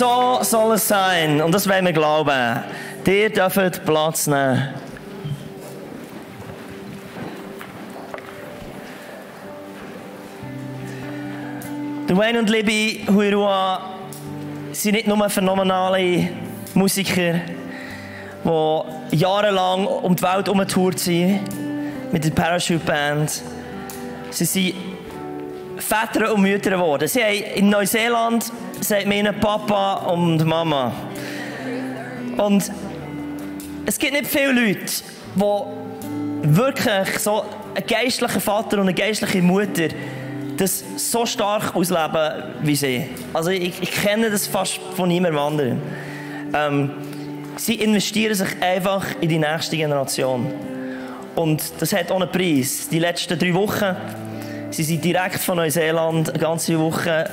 so soll es sein. Und das wollen wir glauben. Ihr dürft Platz nehmen. Wayne und Libby Huirua sind nicht nur phänomenale Musiker, die jahrelang um die Welt herumgetourt sind mit der Parachute Band. Sie sind Väter und Mütter geworden. Sie haben in Neuseeland sagt man ihnen Papa und Mama. Und es gibt nicht viele Leute, die wirklich so einen geistlichen Vater und eine geistliche Mutter das so stark ausleben wie sie. Also ich kenne das fast von niemandem anderen. Sie investieren sich einfach in die nächste Generation. Und das hat auch einen Preis. Die letzten 3 Wochen, sie sind direkt von Neuseeland eine ganze Woche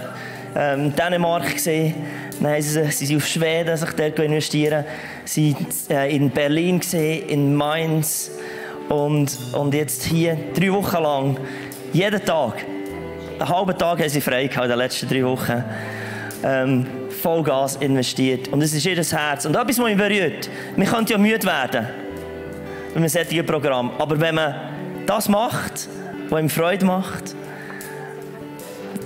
in Dänemark gesehen. Dann sie sind auf Schweden sich dort investieren. Sie sind in Berlin gesehen, in Mainz und jetzt hier 3 Wochen lang jeden Tag. Einen halben Tag haben sie frei gehabt in den letzten 3 Wochen. Vollgas investiert. Und es ist ihr Herz. Und etwas, was mich berührt. Man könnte ja müde werden, wenn man solche Programm. Aber wenn man das macht, was ihm Freude macht,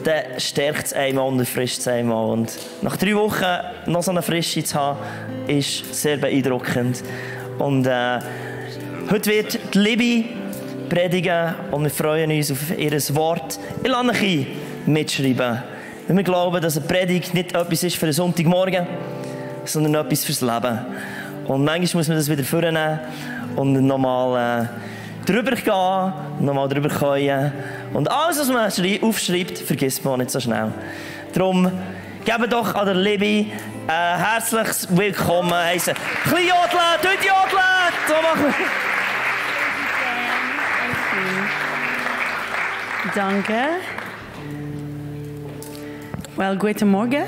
dann stärkt es einmal und erfrischt es einmal. Und nach 3 Wochen noch so eine Frische zu haben, ist sehr beeindruckend. Und heute wird die Libby predigen und wir freuen uns auf ihr Wort. Ich lasse euch mitschreiben. Wir glauben, dass eine Predigt nicht etwas ist für einen Sonntagmorgen, sondern etwas fürs Leben. Und manchmal muss man das wieder vornehmen und nochmal drüber gehen, nochmal drüber können. Und alles, was man aufschreibt, vergisst man nicht so schnell. Darum geben doch an der Libby ein herzliches Willkommen. Heissen. Ein bisschen jodeln, tut jodeln! So machen wir. Danke. Well, guten Morgen.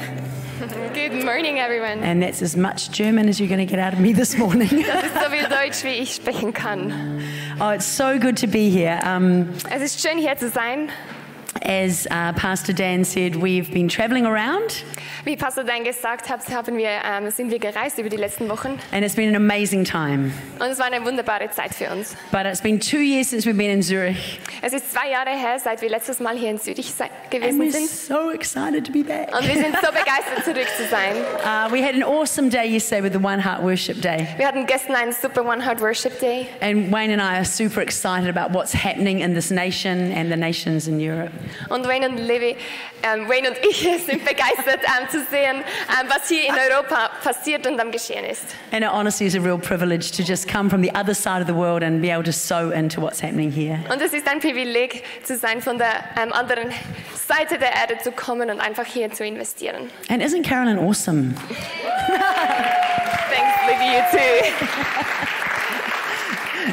Good morning, everyone. And that's as much German as you're going to get out of me this morning. Das ist so viel Deutsch, wie ich sprechen kann. Oh, it's so good to be here. Es ist schön, hier zu sein. As Pastor Dan said, we've been travelling around. Wie Pastor Dan gesagt hat, sind wir gereist über die letzten Wochen. And it's been an amazing time. Und es war eine wunderbare Zeit für uns. But it's been 2 years since we've been in Zurich. Es ist 2 Jahre her, seit wir letztes Mal hier in Zürich And gewesen we're sind. so excited to be back. Und wir sind so begeistert, zurück zu sein. We had an awesome day yesterday with the One Heart Worship Day. Wir hatten gestern einen super One Heart Worship Day. And Wayne and I are super excited about what's happening in this nation and the nations in Europe. Und Wayne und ich sind begeistert zu sehen, was hier in Europa passiert und am Geschehen ist. And it honestly is a real privilege to just come from the other side of the world and be able to sow into what's happening here. Und es ist ein Privileg zu sein, von der anderen Seite der Erde zu kommen und einfach hier zu investieren. And isn't Carolyn awesome? Thanks, Libby, you too.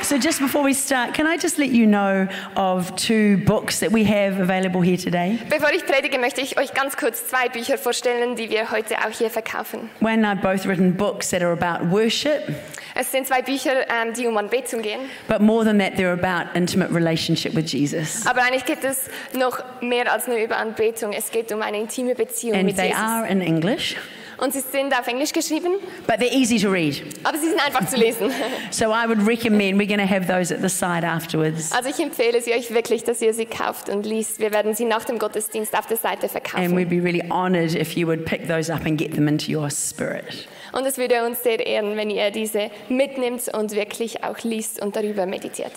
So just before we start, can I just let you know of 2 books that we have available here today? Bevor ich predige, möchte ich euch ganz kurz 2 Bücher vorstellen, die wir heute auch hier verkaufen. Wayne and I have both written books that are about worship. Es sind 2 Bücher, die um Anbetung gehen. But more than that, they're about intimate relationship with Jesus. Aber eigentlich geht es noch mehr als nur über Anbetung. Es geht um eine intime Beziehung And mit they Jesus. are in English, Und sie sind auf Englisch geschrieben, but they're easy to read. aber sie sind einfach zu lesen. So I would recommend, we're going to have those at the side afterwards. Also ich empfehle sie euch wirklich, dass ihr sie kauft und liest. Wir werden sie nach dem Gottesdienst auf der Seite And verkaufen. we'd be really honored if you would pick those up and get them into your spirit. Und es würde uns sehr ehren, wenn ihr diese mitnimmt und wirklich auch liest und darüber meditiert.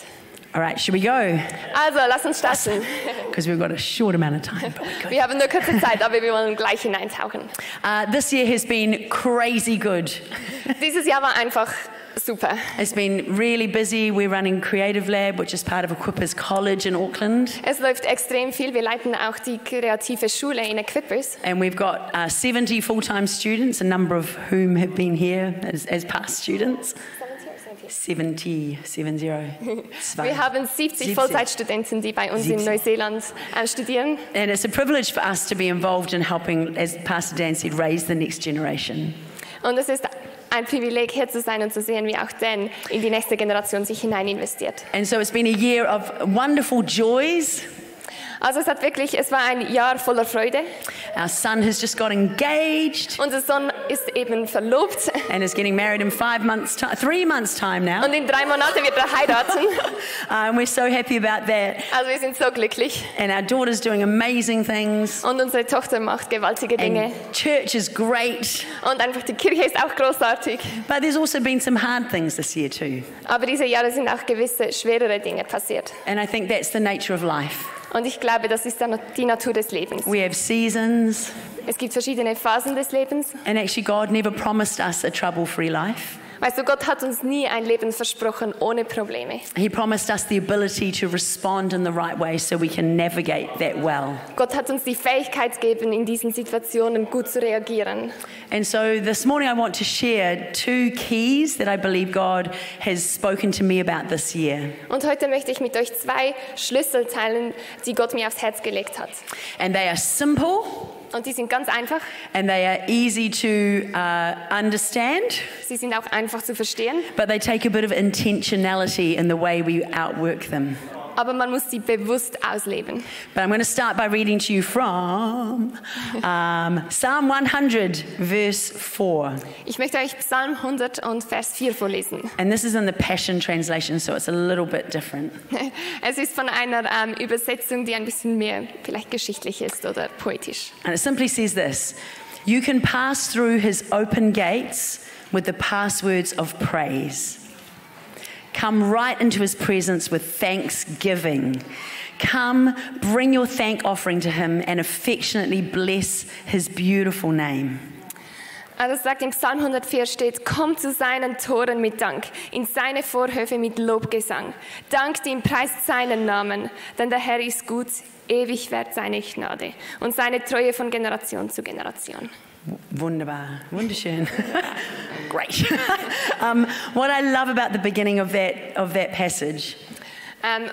All right, should we go? Also, lasst uns starten. Because we've got a short amount of time. But we Wir haben nur kurze Zeit, aber wir wollen gleich hineintauchen. This year has been crazy good. Dieses Jahr war einfach super. It's been really busy. We're running Creative Lab, which is part of Equippers College in Auckland. Es läuft extrem viel. Wir leiten auch die kreative Schule in Equippers. And we've got 70 full-time students, a number of whom have been here as past students. 70. Wir haben 70 Vollzeitstudenten, die bei uns in Neuseeland studieren. And it's a privilege for us to be involved in helping, as Pastor Dan said, raise the next generation. Und es ist ein Privileg, hier zu sein und zu sehen, wie auch Dan in die nächste Generation sich hinein investiert. And so it's been a year of wonderful joys. Also es war ein Jahr voller Freude. Our son has just got engaged Unser Sohn ist eben verlobt and is getting married in 3 months' time now. und in 3 Monaten wird er heiraten. And we're so happy about that. Also wir sind so glücklich. And our daughter's doing amazing things. Und unsere Tochter macht gewaltige Dinge. And church is great. Und einfach die Kirche ist auch großartig. But there's also been some hard things this year too. Aber diese Jahre sind auch gewisse schwerere Dinge passiert. And I think that's the nature of life. Und ich glaube, das ist dann die Natur des Lebens. We have seasons. Es gibt verschiedene Phasen des Lebens. And actually God never promised us a trouble-free life. Weißt du, Gott hat uns nie ein Leben versprochen ohne Probleme. He promised us the ability to respond in the right way so we can navigate that well. Gott hat uns die Fähigkeit gegeben, in diesen Situationen gut zu reagieren. And so this morning I want to share 2 keys that I believe God has spoken to me about this year. Und heute möchte ich mit euch 2 Schlüssel teilen, die Gott mir aufs Herz gelegt hat. And they are simple. Und die sind ganz einfach. And they are easy to understand. Sie sind auch einfach zu verstehen. But they take a bit of intentionality in the way we outwork them. Aber man muss sie bewusst ausleben. But I'm going to start by reading to you from Psalm 100, verse 4. Ich möchte euch Psalm 100 und Vers 4 vorlesen. And this is in the Passion Translation, so it's a little bit different. Es ist von einer Übersetzung, die ein bisschen mehr vielleicht geschichtlich ist oder poetisch. And it simply says this: You can pass through his open gates with the passwords of praise. Come right into his presence with thanksgiving. Come, bring your thank offering to him and affectionately bless his beautiful name. Also es sagt im Psalm 104 steht, komm zu seinen Toren mit Dank, in seine Vorhöfe mit Lobgesang. Dankt ihm, preist seinen Namen, denn der Herr ist gut, ewig währt seine Gnade und seine Treue von Generation zu Generation. Wunderbar, wunderschön. Great. What I love about the beginning of that passage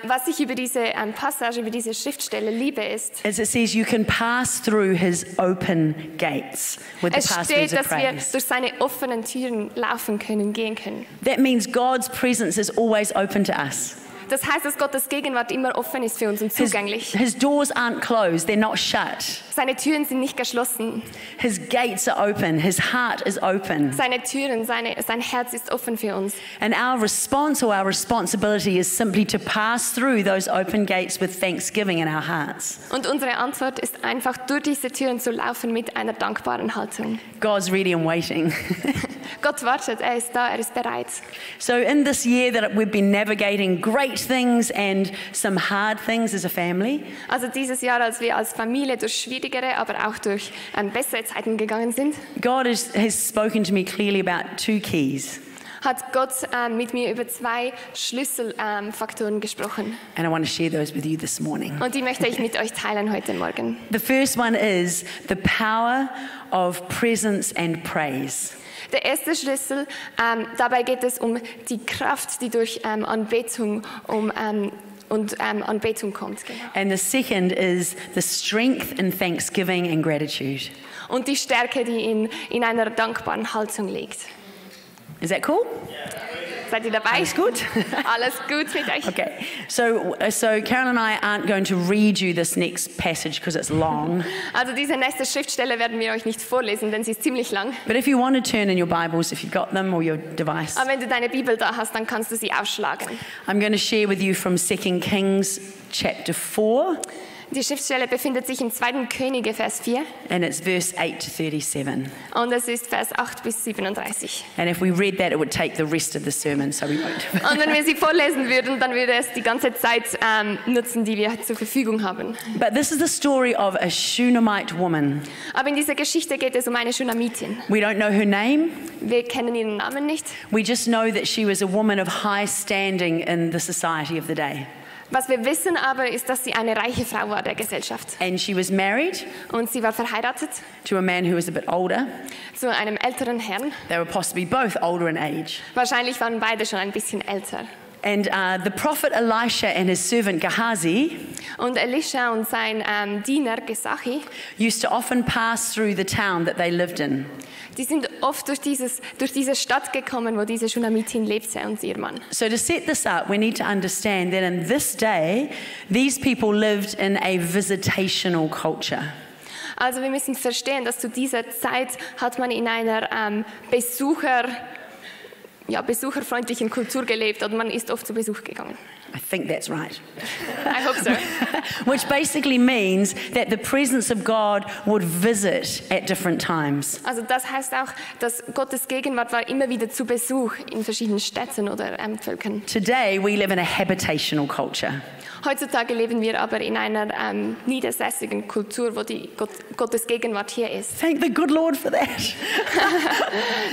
Was ich über diese Passage, über diese Schriftstelle liebe, ist, is it says you can pass through his open gates with the es passwords steht, of dass wir praise. durch seine offenen Türen laufen können, gehen können. That means God's presence is always open to us. Das heißt, dass Gottes Gegenwart immer offen ist für uns und zugänglich. His doors aren't closed, they're not shut. Seine Türen sind nicht geschlossen. His gates are open, his heart is open. Seine Türen, sein Herz ist offen für uns. And our response or our responsibility is simply to pass through those open gates with thanksgiving in our hearts. Und unsere Antwort ist einfach, durch diese Türen zu laufen mit einer dankbaren Haltung. God's ready and waiting. Gott wartet, er ist da, er ist bereit. So in this year that we've been navigating great things and some hard things as a family, Also dieses Jahr, als wir als Familie durch schwierigere, aber auch durch bessere Zeiten gegangen sind, God has spoken to me clearly about 2 keys. hat Gott mit mir über 2 Schlüsselfaktoren gesprochen. And I want to share those with you this morning. Und die möchte ich mit euch teilen heute Morgen. The first one is the power of presence and praise. Der erste Schlüssel, dabei geht es um die Kraft, die durch Anbetung Anbetung kommt. Genau. And the second is the strength in thanksgiving and gratitude. Und die Stärke, die in einer dankbaren Haltung liegt. Is that cool? Seid ihr dabei? Alles gut? Alles gut mit euch? Okay, so Karen and I aren't going to read you this next passage because it's long. Also diese nächste Schriftstelle werden wir euch nicht vorlesen, denn sie ist ziemlich lang. But if you want to turn in your Bibles, if you've got them or your device, Aber wenn du deine Bibel da hast, dann kannst du sie aufschlagen. I'm going to share with you from 2 Kings chapter 4. Die Schriftstelle befindet sich im 2. Könige, Vers 4. And it's verse 8 to 37. Und es ist Vers 8 bis 37. And if we read that, it would take the rest of the sermon, so we won't. Und wenn wir sie vorlesen würden, dann würde es die ganze Zeit nutzen, die wir zur Verfügung haben. But this is the story of a Shunammite woman. Aber in dieser Geschichte geht es um eine Shunamitin. We don't know her name. Wir kennen ihren Namen nicht. We just know that she was a woman of high standing in the society of the day. Was wir wissen aber, ist, dass sie eine reiche Frau war der Gesellschaft. And she was married Und sie war verheiratet to a man who was a bit older. zu einem älteren Herrn. They were possibly both older in age. Wahrscheinlich waren beide schon ein bisschen älter. And the prophet Elisha and his servant Gehazi Und Elisha und sein Diener Gesachi, used to often pass through the town that they lived in. die sind oft durch diese Stadt gekommen, wo diese Schunamitin lebte und ihr Mann. So to set this up, we need to understand that in this day, these people lived in a visitational culture. Also wir müssen verstehen, dass zu dieser Zeit hat man in einer besucherfreundlichen Kultur gelebt und man ist oft zu Besuch gegangen. I think that's right. I hope so. Which basically means that the presence of God would visit at different times. Also das heißt auch, dass Gottes Gegenwart war immer wieder zu Besuch in verschiedenen Städten oder Völkern. Today we live in a habitational culture. Heutzutage leben wir aber in einer niedersässigen Kultur, wo die Gottes Gegenwart hier ist. Thank the good Lord for that.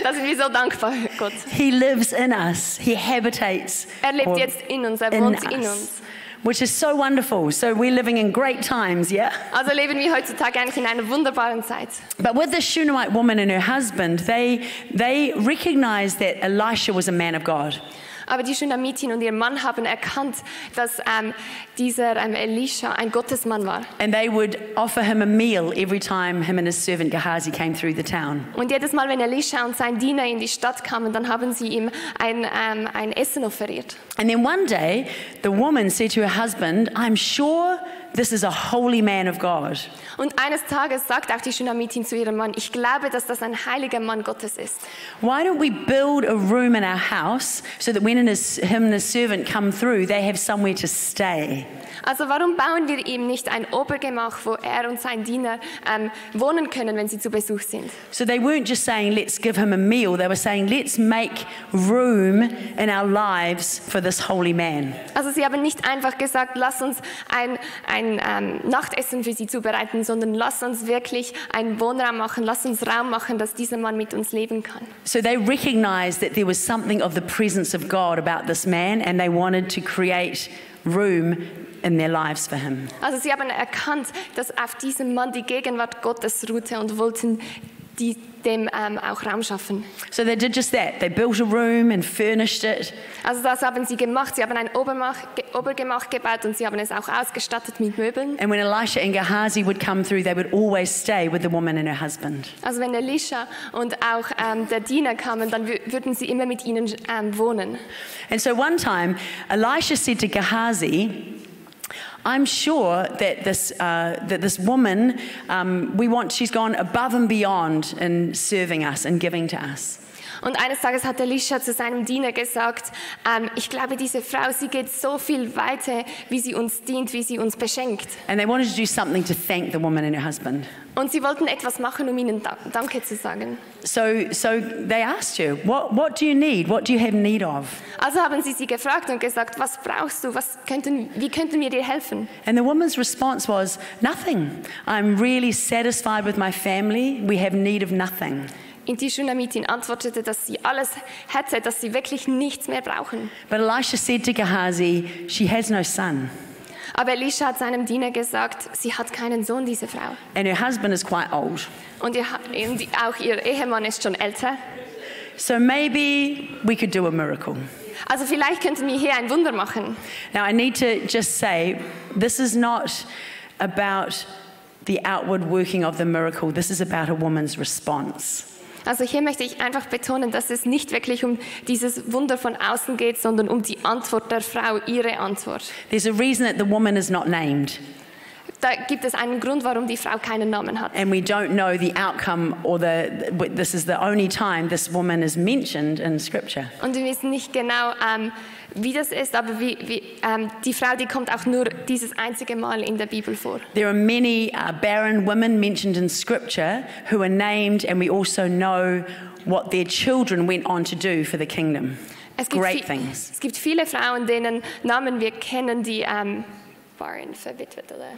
Da sind wir so dankbar, Gott. He lives in us. He habitates. Er lebt or jetzt in uns, er in wohnt in us, uns. which is so wonderful. So we're living in great times, yeah? Also leben wir heutzutage eigentlich in einer wunderbaren Zeit. But with this Shunammite woman and her husband, they recognized that Elisha was a man of God. Aber die Schunamitin und ihr Mann haben erkannt, dass dieser Elisha ein Gottesmann war. And they would offer him a meal every time him and his servant Gehazi came through the town. Und jedes Mal, wenn Elisha und sein Diener in die Stadt kamen, dann haben sie ihm ein Essen offeriert. And then one day, the woman said to her husband, I'm sure this is a holy man of God. Und eines Tages sagt auch die Schunamitin zu ihrem Mann, ich glaube, dass das ein heiliger Mann Gottes ist. Why don't we build a room in our house so that when him and his servant come through, they have somewhere to stay? Also warum bauen wir ihm nicht ein Obergemach, wo er und sein Diener wohnen können, wenn sie zu Besuch sind? So they weren't just saying, let's give him a meal. They were saying, let's make room in our lives for this holy man. Also sie haben nicht einfach gesagt, lass uns ein Nachtessen für sie zubereiten, sondern lass uns wirklich einen Wohnraum machen, lass uns Raum machen, dass dieser Mann mit uns leben kann. So they recognized that there was something of the presence of God about this man, and they wanted to create room in their lives for him. Also sie haben erkannt, dass auf diesem Mann die Gegenwart Gottes ruhte und wollten dem auch Raum schaffen. So they did just that. They built a room and furnished it. Also das haben sie gemacht. Sie haben ein Obergemach gebaut und sie haben es auch ausgestattet mit Möbeln. And when Elisha and Gehazi would come through, they would always stay with the woman and her husband. Also wenn Elisha und auch der Diener kamen, dann würden sie immer mit ihnen wohnen. And so one time, Elisha said to Gehazi, I'm sure that this woman, she's gone above and beyond in serving us and giving to us. Und eines Tages hat Elisha zu seinem Diener gesagt, ich glaube, diese Frau, sie geht so viel weiter, wie sie uns dient, wie sie uns beschenkt. And they wanted to do something to thank the woman and her husband. Und sie wollten etwas machen, um ihnen Danke zu sagen. So they asked you, what do you need? What do you have need of? Also haben sie gefragt und gesagt, was brauchst du? Wie könnten wir dir helfen? And the woman's response was, nothing. I'm really satisfied with my family. We have need of nothing. Und die Schunamitin antwortete, dass sie alles hätte, dass sie wirklich nichts mehr brauchen. But Elisha said to Gehazi, she has no son. Aber Elisha hat seinem Diener gesagt, sie hat keinen Sohn, diese Frau. And her husband is quite old. Und auch ihr Ehemann ist schon älter. So maybe we could do a miracle. Also vielleicht könnten wir hier ein Wunder machen. Now I need to just say, this is not about the outward working of the miracle. This is about a woman's response. Also hier möchte ich einfach betonen, dass es nicht wirklich um dieses Wunder von außen geht, sondern um die Antwort der Frau, ihre Antwort. There's a reason that the woman is not named. Da gibt es einen Grund, warum die Frau keinen Namen hat. And we don't know the outcome this is the only time this woman is mentioned in Scripture. Und wir wissen nicht genau, wie das ist, aber die Frau, die kommt auch nur dieses einzige Mal in der Bibel vor. There are many barren women mentioned in Scripture who are named, and we also know what their children went on to do for the kingdom. Great things. Es gibt viele Frauen, deren Namen wir kennen, die waren verwitwet oder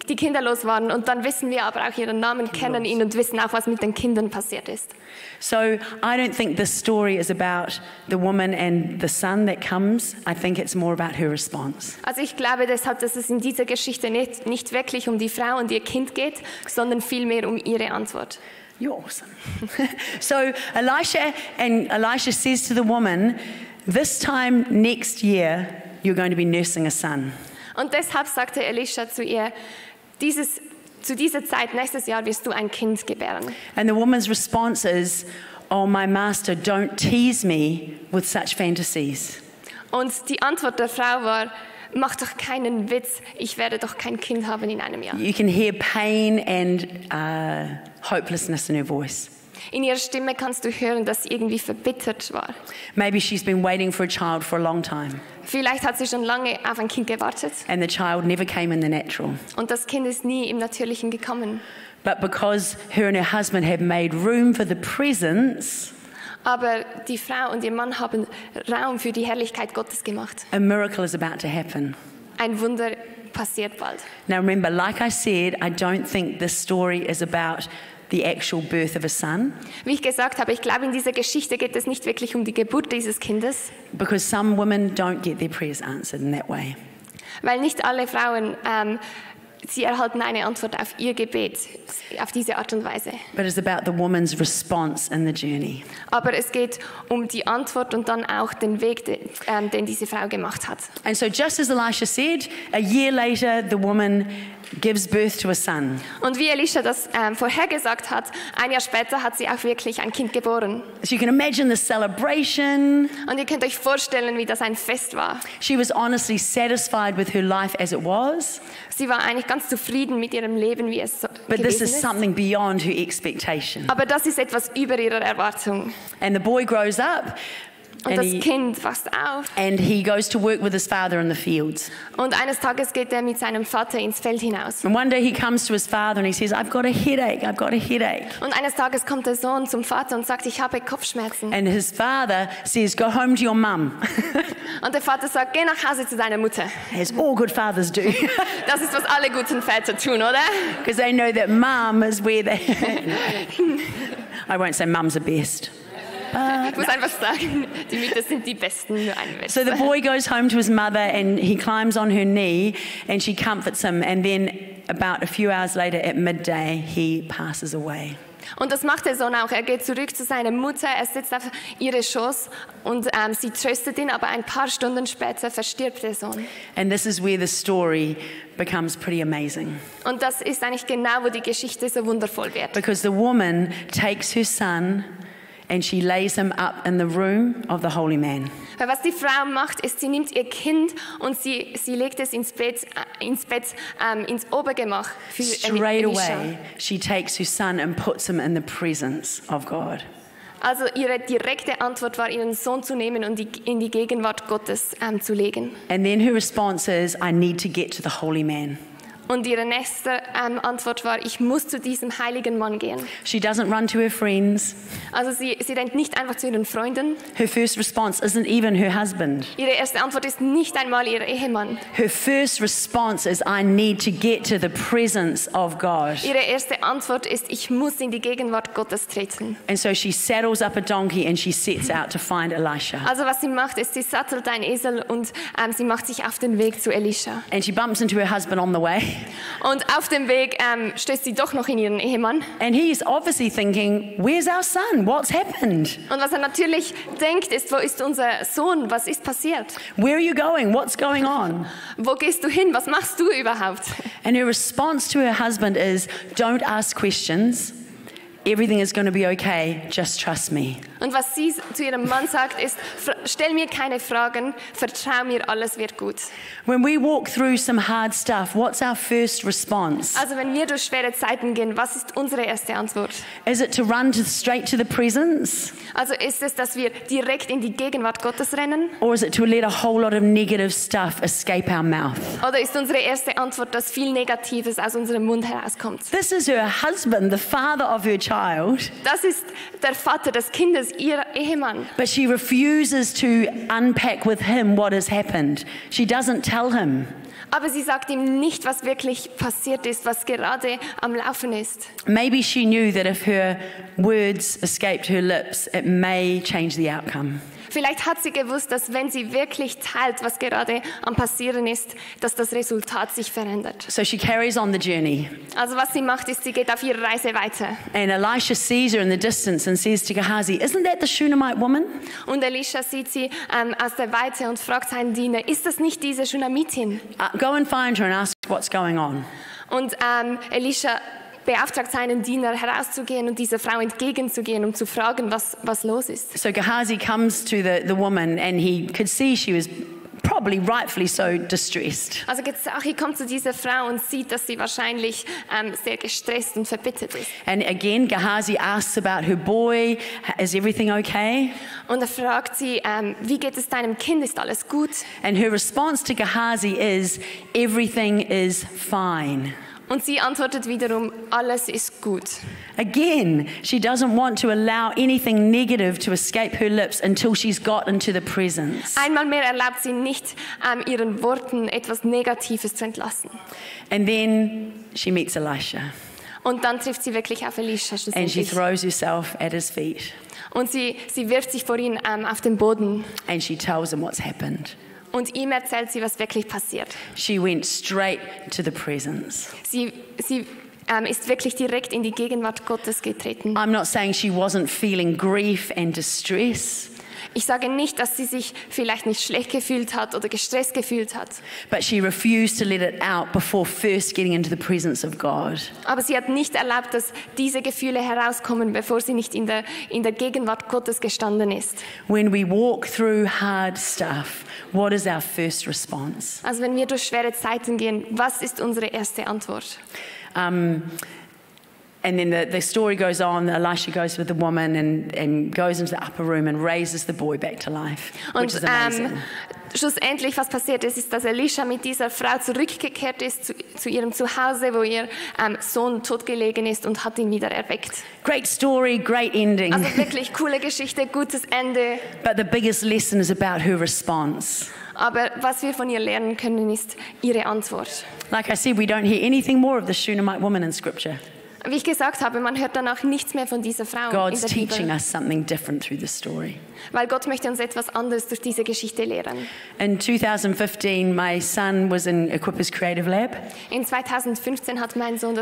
die kinderlos waren, und dann wissen wir aber auch ihren Namen, kennen ihn und wissen auch, was mit den Kindern passiert ist. So I don't think this story is about the woman and the son that comes. I think it's more about her response. Also ich glaube deshalb, dass es in dieser Geschichte nicht wirklich um die Frau und ihr Kind geht, sondern vielmehr um ihre Antwort. You're awesome. So Elisha says to the woman, this time next year, you're going to be nursing a son. Und deshalb sagte Elisha zu ihr, zu dieser Zeit, nächstes Jahr, wirst du ein Kind gebären. And the woman's response is, oh, my master, don't tease me with such fantasies. Und die Antwort der Frau war, mach doch keinen Witz, ich werde doch kein Kind haben in einem Jahr. You can hear pain and hopelessness in her voice. In ihrer Stimme kannst du hören, dass sie irgendwie verbittert war. Maybe she's been waiting for a child for a long time. Vielleicht hat sie schon lange auf ein Kind gewartet. And the child never came in the natural. Und das Kind ist nie im Natürlichen gekommen. But because her and her husband have made room for the presence, aber die Frau und ihr Mann haben Raum für die Herrlichkeit Gottes gemacht. a miracle is about to happen. Ein Wunder passiert bald. Now remember, like I said, I don't think this story is about the actual birth of a son, Wie ich gesagt habe, ich glaube, in dieser Geschichte geht es nicht wirklich um die Geburt dieses Kindes, because some women don't get their prayers answered in that way. weil nicht alle Frauen sie erhalten eine Antwort auf ihr Gebet auf diese Art und Weise. But it's about the woman's response in the journey. Aber es geht um die Antwort und dann auch den Weg, den diese Frau gemacht hat. And so just as Elisha said, a year later the woman gives birth to a son. Und wie Elisha das vorhergesagt hat, ein Jahr später hat sie auch wirklich ein Kind geboren. So you can imagine the celebration. Und ihr könnt euch vorstellen, wie das ein Fest war. She was honestly satisfied with her life as it was. Sie war eigentlich ganz zufrieden mit ihrem Leben, wie es But this gewesen is ist. something beyond her expectation. Aber das ist etwas über ihrer Erwartung. And the boy grows up Und and das Kind wächst auf. and he goes to work with his father in the fields. Und eines Tages geht er mit seinem Vater ins Feld hinaus. And one day he comes to his father and he says, I've got a headache, I've got a headache. Und eines Tages kommt der Sohn zum Vater und sagt, ich habe Kopfschmerzen. And his father says, go home to your mum. Und der Vater sagt, geh nach Hause zu deiner Mutter. As all good fathers do. Das ist, was alle guten Väter tun, oder? Because they know that mum is where they... I won't say mum's the best. Ich muss einfach sagen, die Mütter sind die Besten, nur ein Witz. So the boy goes home to his mother and he climbs on her knee and she comforts him, and then about a few hours later at midday he passes away. Und das macht der Sohn auch. Er geht zurück zu seiner Mutter, er sitzt auf ihre Schoß und sie tröstet ihn, aber ein paar Stunden später verstirbt der Sohn. And this is where the story becomes pretty amazing. Und das ist eigentlich genau, wo die Geschichte so wundervoll wird. Because the woman takes her son and she lays him up in the room of the holy man. Weil was die Frau macht, ist, sie nimmt ihr Kind und sie legt es ins Obergemach für Straight Elisha. away, she takes her son and puts him in the presence of God. Also ihre direkte Antwort war, ihren Sohn zu nehmen und in die Gegenwart Gottes zu legen. And then her response is, I need to get to the holy man. Und ihre nächste Antwort war, ich muss zu diesem heiligen Mann gehen. She doesn't run to her friends. Also sie rennt nicht einfach zu ihren Freunden. Her first response isn't even her husband. Ihre erste Antwort ist nicht einmal ihr Ehemann. Her first response is, I need to get to the presence of God. Ihre erste Antwort ist, ich muss in die Gegenwart Gottes treten. And so she saddles up a donkey and she sets out to find Elisha. Also was sie macht, ist, sie sattelt einen Esel und sie macht sich auf den Weg zu Elisha. And she bumps into her husband on the way. Und auf dem Weg stößt sie doch noch in ihren Ehemann. And he's obviously thinking, where's our son? What's happened? Und was er natürlich denkt, ist, wo ist unser Sohn? Was ist passiert? Where are you going? What's going on? Wo gehst du hin? Was machst du überhaupt? And her response to her husband is, don't ask questions. Everything is going to be okay. Just trust me. Und was sie zu ihrem Mann sagt, ist, stell mir keine Fragen, vertrau mir, alles wird gut. When we walk through some hard stuff, what's our first response? Also wenn wir durch schwere Zeiten gehen, was ist unsere erste Antwort? Is it to run straight to the presence? Also ist es, dass wir direkt in die Gegenwart Gottes rennen? Or is it to let a whole lot of negative stuff escape our mouth? Oder ist unsere erste Antwort, dass viel Negatives aus unserem Mund herauskommt? This is her husband, the father of her child. Das ist der Vater des Kindes, ihr Ehemann. But she refuses to unpack with him what has happened. She doesn't tell him. Aber sie sagt ihm nicht, was wirklich passiert ist, was gerade am Laufen ist. Maybe she knew that if her words escaped her lips, it may change the outcome. Vielleicht hat sie gewusst, dass wenn sie wirklich teilt, was gerade am Passieren ist, dass das Resultat sich verändert. So she carries on the journey. Also was sie macht, ist, sie geht auf ihre Reise weiter. And Elisha sees her in the distance and says to Gehazi, "Isn't that the Shunammite woman?" Und Elisha sieht sie aus der Weite und fragt seinen Diener, ist das nicht diese Schunamitin? Go and find her and ask what's going on. Und Elisha beauftragt seinen Diener herauszugehen und dieser Frau entgegenzugehen, um zu fragen, was los ist. So Gehazi comes to the woman and he could see she was probably rightfully so distressed. Also Gehazi kommt zu dieser Frau und sieht, dass sie wahrscheinlich sehr gestresst und verbittert ist. And again, Gehazi asks about her boy. Is everything okay? Und er fragt sie, wie geht es deinem Kind? Ist alles gut? And her response to Gehazi is, everything is fine. Und sie antwortet wiederum, alles ist gut. Again, she doesn't want to allow anything negative to escape her lips until she's got into the presence. Einmal mehr erlaubt sie nicht, ihren Worten etwas Negatives zu entlassen. And then she meets Elisha. Und dann trifft sie wirklich auf Elisha And she schlussendlich. throws herself at his feet. Und sie wirft sich vor ihn auf den Boden. And she tells him what's happened. Und ihm erzählt sie, was wirklich passiert. She went straight to the presence. Sie ist wirklich direkt in die Gegenwart Gottes getreten. I'm not saying she wasn't feeling grief and distress, Ich sage nicht, dass sie sich vielleicht nicht schlecht gefühlt hat oder gestresst gefühlt hat. but she refused to let it out before first getting into the presence of God. Aber sie hat nicht erlaubt, dass diese Gefühle herauskommen, bevor sie nicht in der Gegenwart Gottes gestanden ist. When we walk through hard stuff, what is our first response? Also wenn wir durch schwere Zeiten gehen, was ist unsere erste Antwort? And then the story goes on. Elisha goes with the woman and goes into the upper room and raises the boy back to life, which Und is amazing. schlussendlich, was passiert ist, dass Elisha mit dieser Frau zurückgekehrt ist zu ihrem Zuhause, wo ihr Sohn totgelegen ist und hat ihn wieder erweckt. Great story, great ending. Also wirklich coole Geschichte, gutes Ende. But the biggest lesson is about her response. Aber was wir von ihr lernen können, ist ihre Antwort. Like I said, we don't hear anything more of the Shunammite woman in Scripture. Wie ich gesagt habe, man hört danach nichts mehr von dieser Frau God's in der teaching Bibel, us something different through this story. weil Gott möchte uns etwas anderes durch diese Geschichte lehren. In 2015, my son was in Equippers Creative Lab, In 2015 hat mein Sohn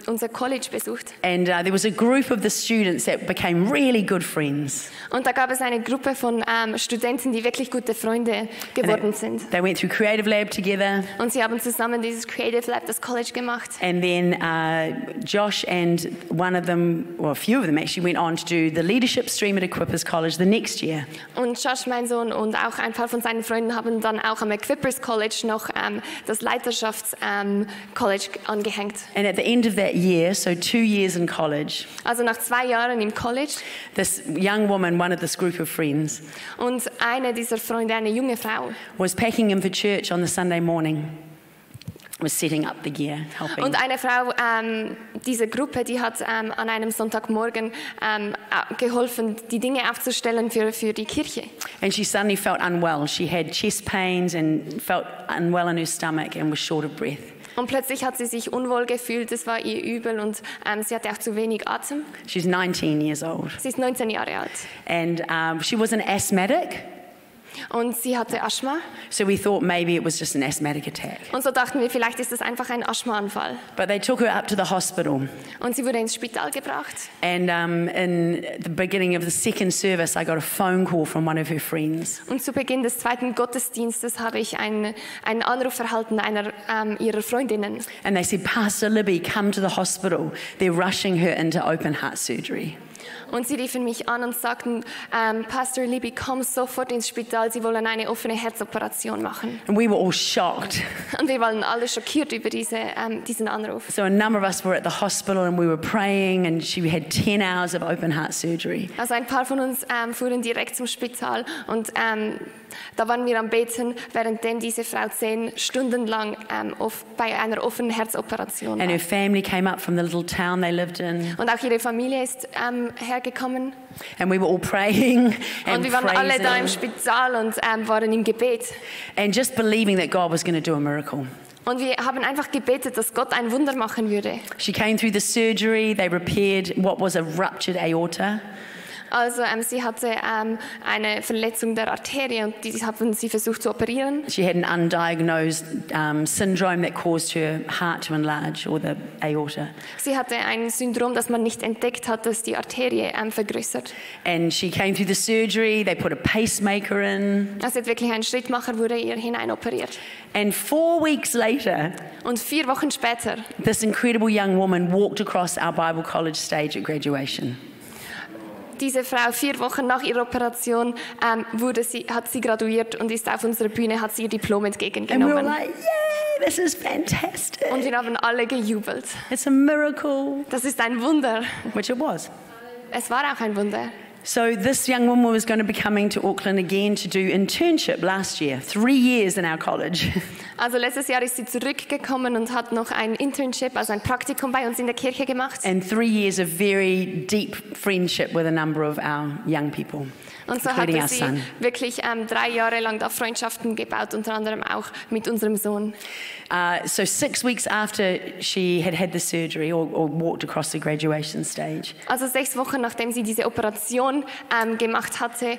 unser College besucht and there was a group of the students that became really good friends. und da gab es eine Gruppe von Studenten, die wirklich gute Freunde geworden sind. They went through Creative Lab together, Und sie haben zusammen dieses Creative Lab, das College gemacht. and then Josh and one of them, well, a few of them actually, went on to do the leadership stream at Equippers College the next year. Und Josh, mein Sohn, und auch ein paar von seinen Freunden haben dann auch am Equippers College noch das Leiterschafts-College angehängt. And at the end of that year, so 2 years in college, Also nach 2 Jahren im College. this young woman, one of this group of friends, Und eine dieser Freunde, eine junge Frau. was packing him for church on the Sunday morning, was setting up the gear, helping. Und eine Frau, diese Gruppe, die hat an einem Sonntagmorgen geholfen, die Dinge aufzustellen für die Kirche. And she suddenly felt unwell. She had chest pains and felt unwell in her stomach and was short of breath. Und plötzlich hat sie sich unwohl gefühlt, es war ihr übel und sie hatte auch zu wenig Atem. She's 19 years old. Sie ist 19 Jahre alt And she was an asthmatic, und sie hatte Asthma. so we thought maybe it was just an asthmatic attack. Und so dachten wir, vielleicht ist das einfach ein Asthmaanfall. But they took her up to the hospital. Und sie wurde ins Spital gebracht. And in the beginning of the second service, I got a phone call from one of her friends. Und zu Beginn des zweiten Gottesdienstes habe ich einen Anruf erhalten einer ihrer Freundinnen. And they said, Pastor Libby, come to the hospital. They're rushing her into open heart surgery. Und sie riefen mich an und sagten, Pastor Libby, komm sofort ins Spital, sie wollen eine offene Herzoperation machen. And we were all shocked. Und wir waren alle schockiert über diesen Anruf. So a number of us were at the hospital and we were praying, and she had 10 hours of open heart surgery. Also ein paar von uns fuhren direkt zum Spital und da waren wir am Beten, währenddem diese Frau 10 Stunden lang bei einer offenen Herzoperation And war. her family came up from the little town they lived in. Und auch ihre Familie ist hergekommen. And we were all praying Und and wir waren alle da im praising Spital und waren im Gebet. and just believing that God was going to do a miracle. Und wir haben einfach gebetet, dass Gott ein Wunder machen würde. She came through the surgery. They repaired what was a ruptured aorta. Also sie hatte eine Verletzung der Arterie und die haben sie versucht zu operieren. She had an undiagnosed syndrome that caused her heart to enlarge, or the aorta. Sie hatte ein Syndrom, das man nicht entdeckt hat, das die Arterie vergrößert. And she came through the surgery, they put a pacemaker in. Also hat wirklich ein Schrittmacher wurde ihr hineinoperiert. And 4 weeks later, Und 4 Wochen später, this incredible young woman walked across our Bible college stage at graduation. diese Frau 4 Wochen nach ihrer Operation hat sie graduiert und ist auf unserer Bühne, hat sie ihr Diplom And we were entgegengenommen. like, yeah, this is fantastic. Und wir haben alle gejubelt. It's a miracle, Das ist ein Wunder. which it was. Es war auch ein Wunder. So this young woman was going to be coming to Auckland again to do internship last year, 3 years in our college. Also letztes Jahr ist sie zurückgekommen und hat noch ein Internship, also ein Praktikum bei uns in der Kirche gemacht. And 3 years of very deep friendship with a number of our young people, Und so including our hatte sie son. wirklich 3 Jahre lang da Freundschaften gebaut, unter anderem auch mit unserem Sohn. So 6 weeks after she had the surgery or walked across the graduation stage, Also 6 Wochen nachdem sie diese Operation gemacht hatte,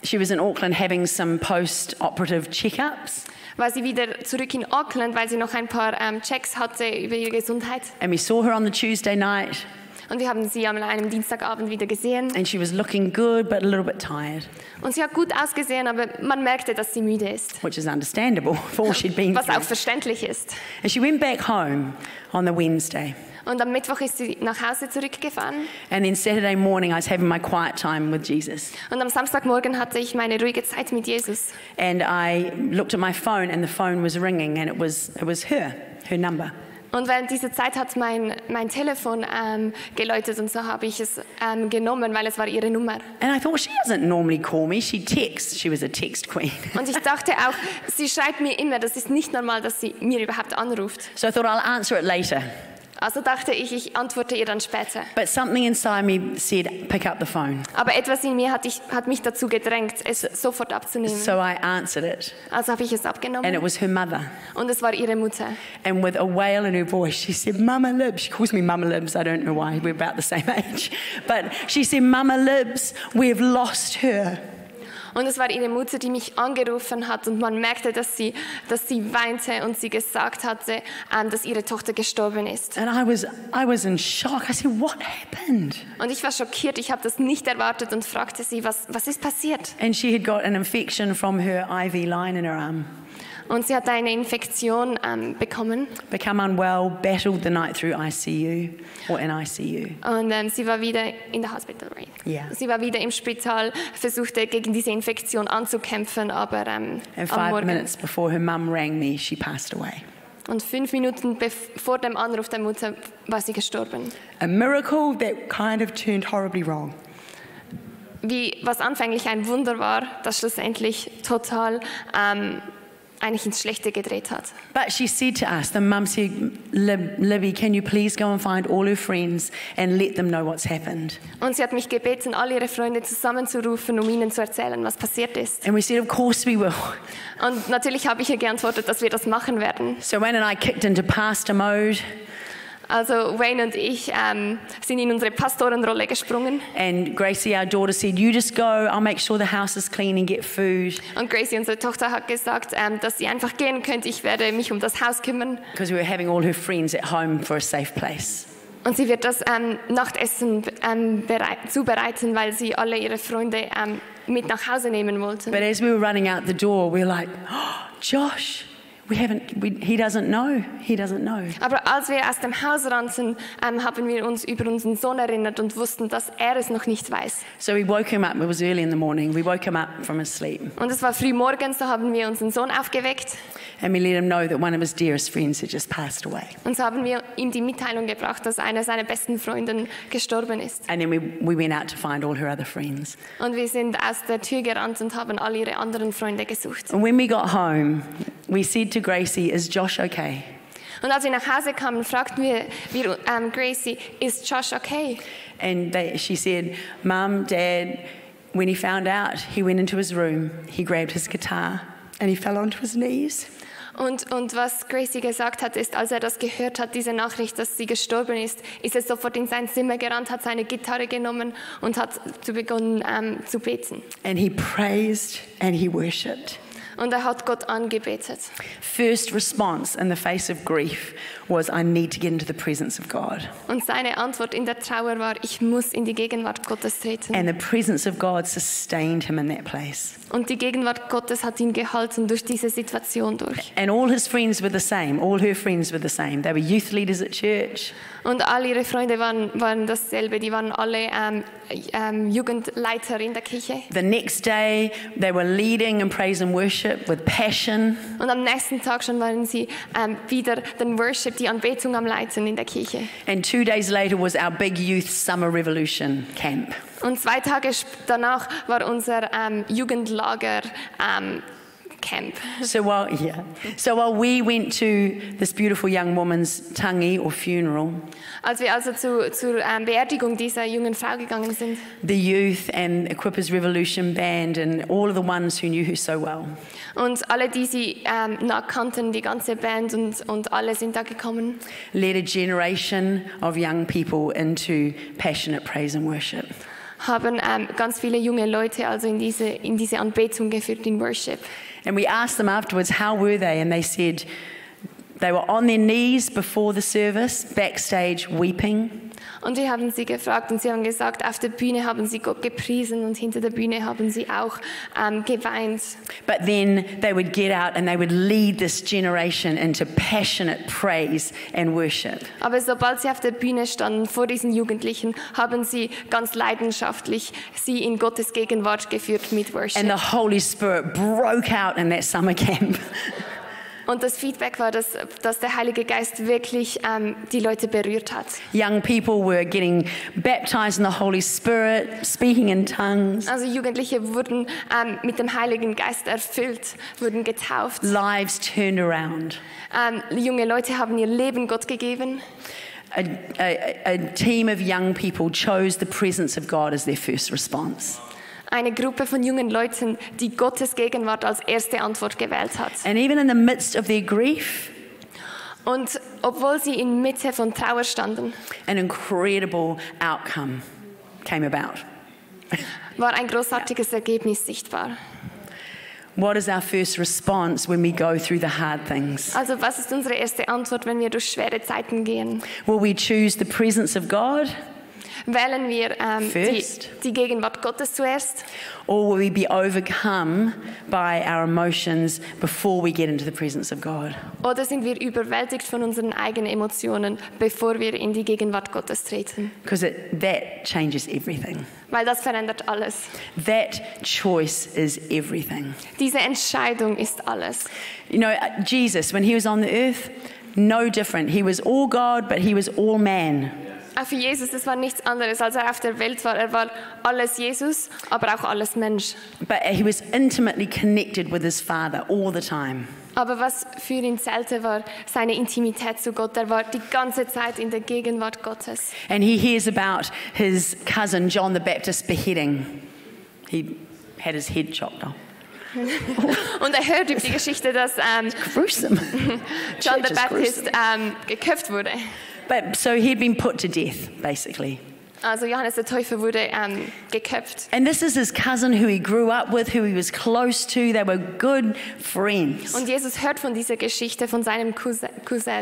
she was in Auckland having some post-operative checkups. war sie wieder zurück in Auckland, weil sie noch ein paar Checks hatte über ihre Gesundheit. And we saw her on the Tuesday night, Und wir haben sie an einem Dienstagabend wieder gesehen. and she was looking good but a little bit tired, Und sie hat gut ausgesehen, aber man merkte, dass sie müde ist. which is understandable for all she'd been Was auch through. verständlich ist. And she went back home on the Wednesday. Und am Mittwoch ist sie nach Hause zurückgefahren. And then Saturday morning, I was having my quiet time with Jesus. Und am Samstagmorgen hatte ich meine ruhige Zeit mit Jesus. And I looked at my phone, and the phone was ringing, and it was her number. Und während dieser Zeit hat mein Telefon geläutet und so habe ich es genommen, weil es war ihre Nummer. And I thought, she doesn't normally call me. She texts. She was a text queen. Und ich dachte auch, sie schreibt mir immer, das ist nicht normal, dass sie mir überhaupt anruft. So I thought, I'll answer it later. Also dachte ich, ich antworte ihr dann später. But something inside me said, pick up the phone. Aber etwas in mir hat mich dazu gedrängt, es sofort abzunehmen. So I answered it. Also habe ich es And abgenommen. it was her mother. Und es war ihre Mutter. And with a wail in her voice, she said, Mama Libs. She calls me Mama Libs. I don't know why. We're about the same age. But she said, Mama Libs, we've lost her. Und es war ihre Mutter, die mich angerufen hat und man merkte, dass sie weinte und sie gesagt hatte, dass ihre Tochter gestorben ist. And I was in shock. I said, what happened? Und ich war schockiert, ich habe das nicht erwartet und fragte sie, was ist passiert? And she had got an infection from her IV line in her arm. Und sie hatte eine Infektion bekommen Become unwell, battled the night through ICU or in ICU. und sie war wieder in der Hospital. Right? Yeah. Sie war wieder im Spital, versuchte gegen diese Infektion anzukämpfen, aber And am 5 Morgen. minutes before her mum rang me, she passed away. Und 5 Minuten vor dem Anruf der Mutter war sie gestorben. A miracle that kind of turned horribly wrong. Was anfänglich ein Wunder war, das schlussendlich total eigentlich ins Schlechte gedreht hat. But she said to us, the mum said, Libby, can you please go and find all her friends and let them know what's happened? Und sie hat mich gebeten, all ihre Freunde zusammenzurufen, um ihnen zu erzählen, was passiert ist. And we said, of course we will. Und natürlich habe ich ihr geantwortet, dass wir das machen werden. So Wayne and I kicked into pastor mode. Also Wayne und ich sind in unsere Pastorenrolle gesprungen. And Gracie, our daughter, said, you just go, I'll make sure the house is clean and get food. Und Gracie, unsere Tochter, hat gesagt, dass sie einfach gehen könnte. Ich werde mich um das Haus kümmern. Because we were having all her friends at home for a safe place. Und sie wird das Nachtessen zubereiten, weil sie alle ihre Freunde mit nach Hause nehmen wollten. But as we were running out the door, we were like, oh, Josh, he doesn't know. He doesn't know. Aber als wir aus dem Haus rannten, haben wir uns über unseren Sohn erinnert und wussten, dass er es noch nicht weiß. So we woke him up. It was early in the morning. We woke him up from his sleep. Und es war früh morgens, so haben wir unseren Sohn aufgeweckt. And we let him know that one of his dearest friends had just passed away. Und so haben wir ihm die Mitteilung gebracht, dass einer seiner besten Freundinnen gestorben ist. And then we went out to find all her other friends. Und wir sind aus der Tür gerannt und haben all ihre anderen Freunde gesucht. And when we got home, we said to Gracie, is Josh okay? Und als wir nach Hause kamen, fragten wir Gracie, ist Josh okay? And she said, Mum, Dad, when he found out, he went into his room, he grabbed his guitar and he fell onto his knees. Und was Gracie gesagt hat, ist, als er das gehört hat, diese Nachricht, dass sie gestorben ist er sofort in sein Zimmer gerannt, hat seine Gitarre genommen und hat begonnen zu beten. And he praised and he worshipped. Und er hat Gott angebetet. First response in the face of grief was, I need to get into the presence of God. Und seine Antwort in der Trauer war, ich muss in die Gegenwart Gottes treten. And the presence of God sustained him in that place. Und die Gegenwart Gottes hat ihn gehalten durch diese Situation durch. And all his friends were the same. All her friends were the same. They were youth leaders at church. Und all ihre Freunde waren dasselbe. Die waren alle Jugendleiter in der Kirche. The next day, they were leading in praise and worship with passion. Und am nächsten Tag schon waren sie wieder den Worship, die Anbetung am Leiten in der Kirche. And 2 days later was our big youth summer revolution camp. Und 2 Tage danach war unser Jugendlager camp. So while we went to this beautiful young woman's tangi or funeral, Als wir also zur Beerdigung dieser jungen Frau gegangen sind, the youth and Equippers Revolution band and all of the ones who knew her so well, und alle, die sie kannten, die ganze Band und alle sind da gekommen, led a generation of young people into passionate praise and worship. haben ganz viele junge Leute also in diese Anbetung geführt, in Worship. And we asked them afterwards, how were they? And they said they were on their knees before the service, backstage weeping. Und wir haben sie gefragt und sie haben gesagt, auf der Bühne haben sie Gott gepriesen und hinter der Bühne haben sie auch geweint. But then they would get out and they would lead this generation into passionate praise and worship. Aber sobald sie auf der Bühne standen, vor diesen Jugendlichen, haben sie ganz leidenschaftlich sie in Gottes Gegenwart geführt mit Worship. And the Holy Spirit broke out in that summer camp. Und das Feedback war, dass der Heilige Geist wirklich die Leute berührt hat. Young people were getting baptized in the Holy Spirit, speaking in tongues. Also Jugendliche wurden mit dem Heiligen Geist erfüllt, wurden getauft. Lives turned around. Junge Leute haben ihr Leben Gott gegeben. A team of young people chose the presence of God as their first response. Eine Gruppe von jungen Leuten, die Gottes Gegenwart als erste Antwort gewählt hat. And even in the midst of their grief, und obwohl sie in Mitte von Trauer standen, an incredible outcome came about. war ein großartiges Ergebnis sichtbar. What is our first response when we go through the hard things? Also was ist unsere erste Antwort, wenn wir durch schwere Zeiten gehen? Will we choose the presence of God? Wählen wir die Gegenwart Gottes zuerst? Or will we be overcome by our emotions before we get into the presence of God? Oder sind wir überwältigt von unseren eigenen Emotionen, bevor wir in die Gegenwart Gottes treten? Because that changes everything. Weil das verändert alles. That choice is everything. Diese Entscheidung ist alles. You know, Jesus, when he was on the earth, no different. He was all God, but he was all man. Für Jesus, das war nichts anderes, als er auf der Welt war. Er war alles Jesus, aber auch alles Mensch. But he was intimately connected with his Father all the time. Aber was für ihn zählte, war seine Intimität zu Gott. Er war die ganze Zeit in der Gegenwart Gottes. And he hears about his cousin John the Baptist beheading. He had his head chopped off. Und er hört über die Geschichte, dass Gruesome. John the Baptist geköpft wurde. But so he'd been put to death, basically. Also Johannes der Täufer wurde geköpft. And this is his cousin who he grew up with, who he was close to. They were good friends. Und Jesus hört von dieser Geschichte von seinem Cousin.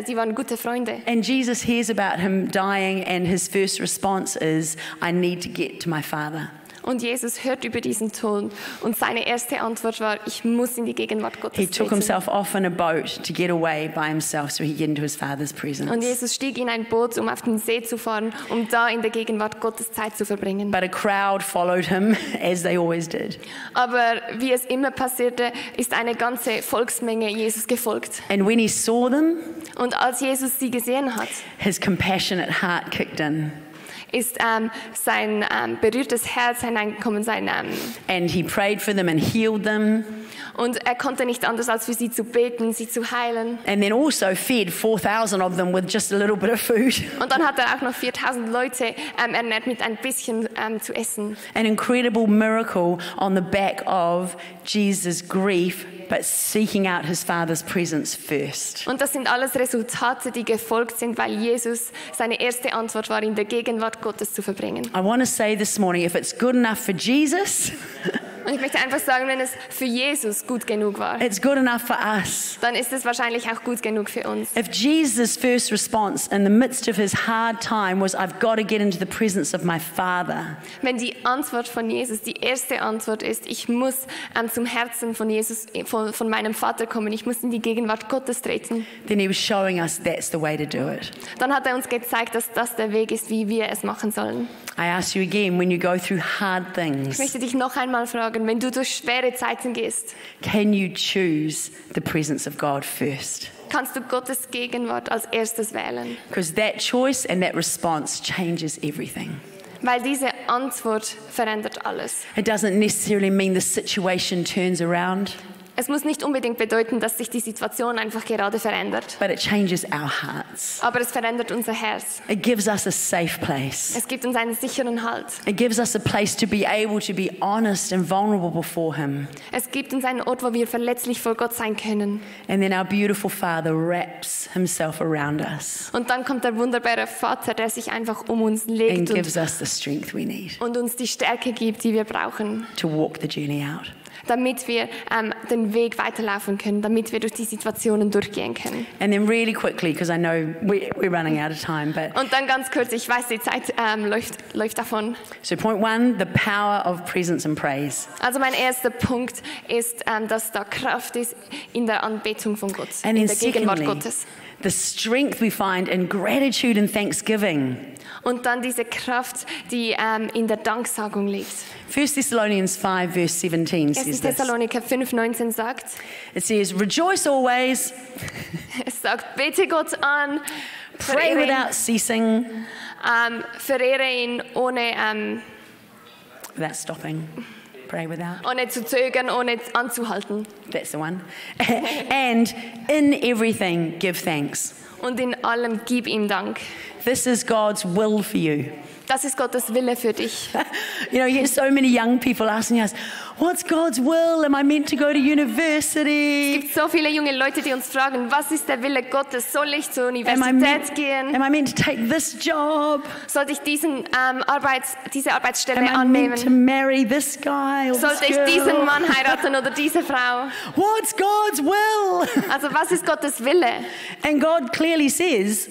Sie waren gute Freunde. And Jesus hears about him dying, and his first response is, I need to get to my Father. Und Jesus hört über diesen Tod und seine erste Antwort war, ich muss in die Gegenwart Gottes He took treten. himself off in a boat to get away by himself so he could get into his Father's presence. Und Jesus stieg in ein Boot, um auf den See zu fahren, um da in der Gegenwart Gottes Zeit zu verbringen. But a crowd followed him, as they always did. Aber wie es immer passierte, ist eine ganze Volksmenge Jesus gefolgt. And when he saw them, Und als Jesus sie gesehen hat, his compassionate heart kicked in. ist sein berührtes Herz hineingekommen, And he prayed for them and healed them. und er konnte nicht anders als für sie zu beten, sie zu heilen. And then also fed 4,000 of them with just a little bit of food. Und dann hat er auch noch 4.000 Leute ernährt mit ein bisschen zu essen. An incredible miracle on the back of Jesus' grief but seeking out his Father's presence first. Und das sind alles Resultate, die gefolgt sind, weil Jesus seine erste Antwort war, in der Gegenwart Gottes zu verbringen. I want to say this morning, if it's good enough for Jesus, Und ich möchte einfach sagen, wenn es für Jesus gut genug war, it's good enough for us. dann ist es wahrscheinlich auch gut genug für uns. If Jesus' first response in the midst of his hard time was, I've got to get into the presence of my Father, Wenn die Antwort von Jesus, die erste Antwort ist, ich muss zum Herzen von Jesus, von meinem Vater kommen, ich muss in die Gegenwart Gottes treten, then he was showing us that's the way to do it. dann hat er uns gezeigt, dass das der Weg ist, wie wir es machen sollen. I ask you again, when you go through hard Ich things, möchte dich noch einmal fragen, wenn du durch schwere Zeiten gehst, can you choose the presence of God first? kannst du Gottes Gegenwart als erstes wählen. Because that choice and that response changes everything. Weil diese Antwort verändert alles. It doesn't necessarily mean the situation turns around, Es muss nicht unbedingt bedeuten, dass sich die Situation einfach gerade verändert, but it changes our hearts. aber es verändert unser Herz. It gives us a safe place. Es gibt uns einen sicheren Halt. It gives us a place to be able to be honest and vulnerable before him. Es gibt uns einen Ort, wo wir verletzlich vor Gott sein können. And then our beautiful Father wraps himself around us Und dann kommt der wunderbare Vater, der sich einfach um uns and legt gives us the strength we need und uns die Stärke gibt, die wir brauchen, to walk the journey out. damit wir den Weg weiterlaufen können, damit wir durch die Situationen durchgehen können. And then really quickly, because I know we're running out of time, but Und dann ganz kurz, ich weiß, die Zeit läuft davon. so point one, the power of presence and praise. Also mein erster Punkt ist, dass da Kraft ist in der Anbetung von Gott, And in then der Gegenwart secondly, Gottes. the strength we find in gratitude and thanksgiving. Und dann diese Kraft, die in der Danksagung liegt. 1 Thessalonians 5 verse 17 1. says this. Thessaloniker 5,19 sagt, It says, rejoice always, es sagt, bete Gott an, pray verehre ihn, without ceasing, verehre ihn ohne without stopping, pray without, ohne zu zögern, ohne anzuhalten. that's the one. And in everything give thanks. Und in allem gib ihm Dank. This is God's will for you. Das ist Gottes Wille für dich. You know, you get so many young people asking us, what's God's will? Am I meant to go to Es university? gibt so viele junge Leute, die uns fragen, was ist der Wille Gottes? Soll ich zur Am I Universität gehen? meant to take this job? Sollte ich diese Arbeitsstelle Am I meant to annehmen? marry this guy or this Sollte ich diesen girl? Mann heiraten oder diese Frau? What's God's will? Also was ist Gottes Wille? And God clearly says,